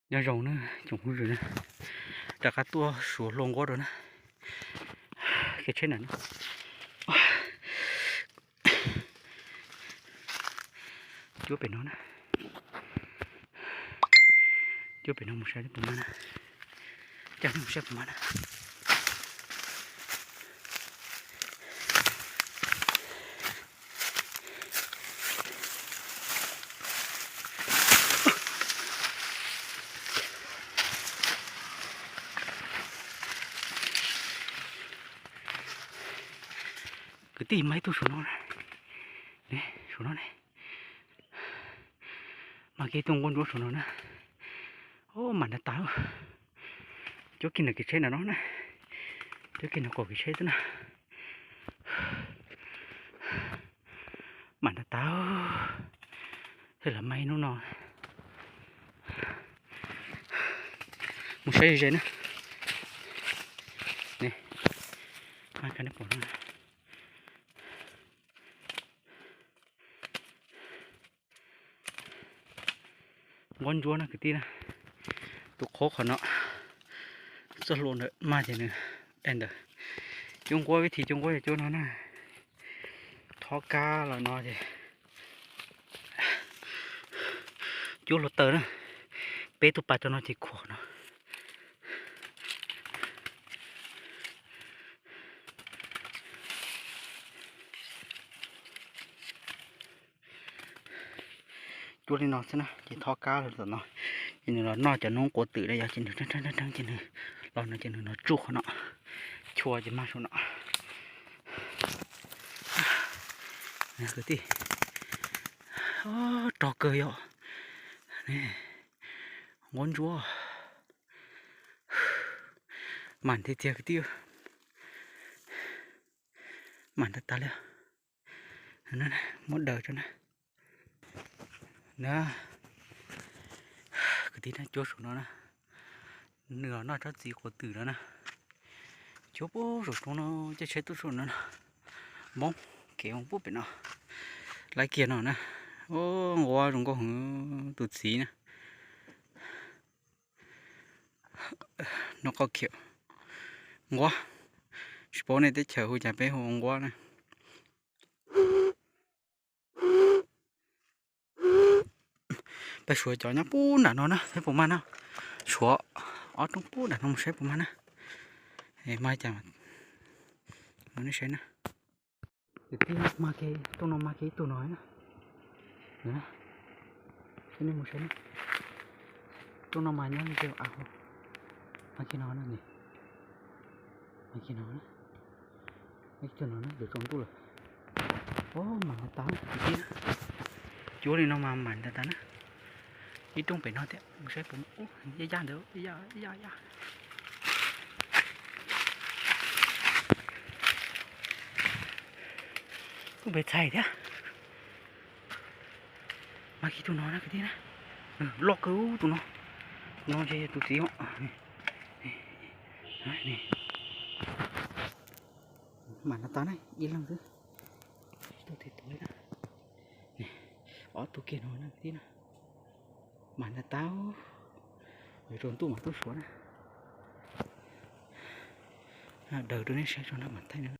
Nyob zoo na tsoom phooj ywg na, rov qab tuaj suav hlua nquab rau na. Kev tsheb ntawm no, cuab pem no na, cuab pem no mus saib puas mag na, coj mus saib puas mag na. Kwv tij, mas ib tug saum no, saum no ne, mas kiag ib tug nquab ntsuab saum no na. Ub, mam nrov tas. Cuab kiag nram kev tsheb ntawm no na, cuab kiag nram kaum kev tsheb xwb na. Mam nrov tas, thiaj li mag ib hnub no. Mus saib ze ze na. Ne, mas koj pom no, nquab ntsuab na kwv tij na. Tus qhuav qhov no, txoj hlua ntawm mas ces nws, daim ntawd, cuab nquab, vib thib cuab nquab yog cuab no na. Thob kab los no ces cuab hluav taws na, peb tug pas tso no ces khuam no. Cuab li no xwb na ces thob kab los tom no, ces nws los noj cov noob quav twm na yog, ces nws rheeb rheeb rheeb ces nws los no ces nws no tsuj qhov no, chua ces mag saum no. Kwv tij, rog kawg yom, nquab ntsuab, mam tiag tiag kwv tij, mam tas tas li. Muab daws tso na. Na, kwv tij na, cuab saum no na, nws los noj tsob txiv quav twm no na. Cuab pub saum roob no, caij tsheb tuaj saum no na. Npoob kev mus pub pem no, laiv kiag no na. Ub, nquab zoo nkauj heev tus txiv na. Noj qoj khiam nquab, tsis paub nej teb chaws hu cas peb hu nquab na. Peb suav cov nyob pub nram no na saib puas mag na. Suav ob roob pub nram no mus saib puas mag na. Mag cas, nej saib na. Kwv tij, mag kiag, rooj no mag kiag ib tug no na. Nej mus saib na. Rooj no mas nyob ze av, mag kiag no na. Mag kiag no na. Ib tug no na, yuav tsaus ntuj lawm. Ub, mam tas tas, kwv tij. Cuab li no mas mam tas tas na. Ib rooj pem no thiab, mus saib puas mag. Ub, yaj yaj ntawd, yaj yaj. Kuj pes txhais thiab. Mag kiag tus no na kwv tij na. Loj kawg tus no. Tus no ntshe yog tus txiv os. Mam tas tas na, ib leeg xwb. Tsis tau tes tuav li na. Ob tug kiag no na kwv tij na. Mam tas tas. Yuav tsaus ntuj mam tuaj suav na. Daws rau nej saib tso na, mam thaij na.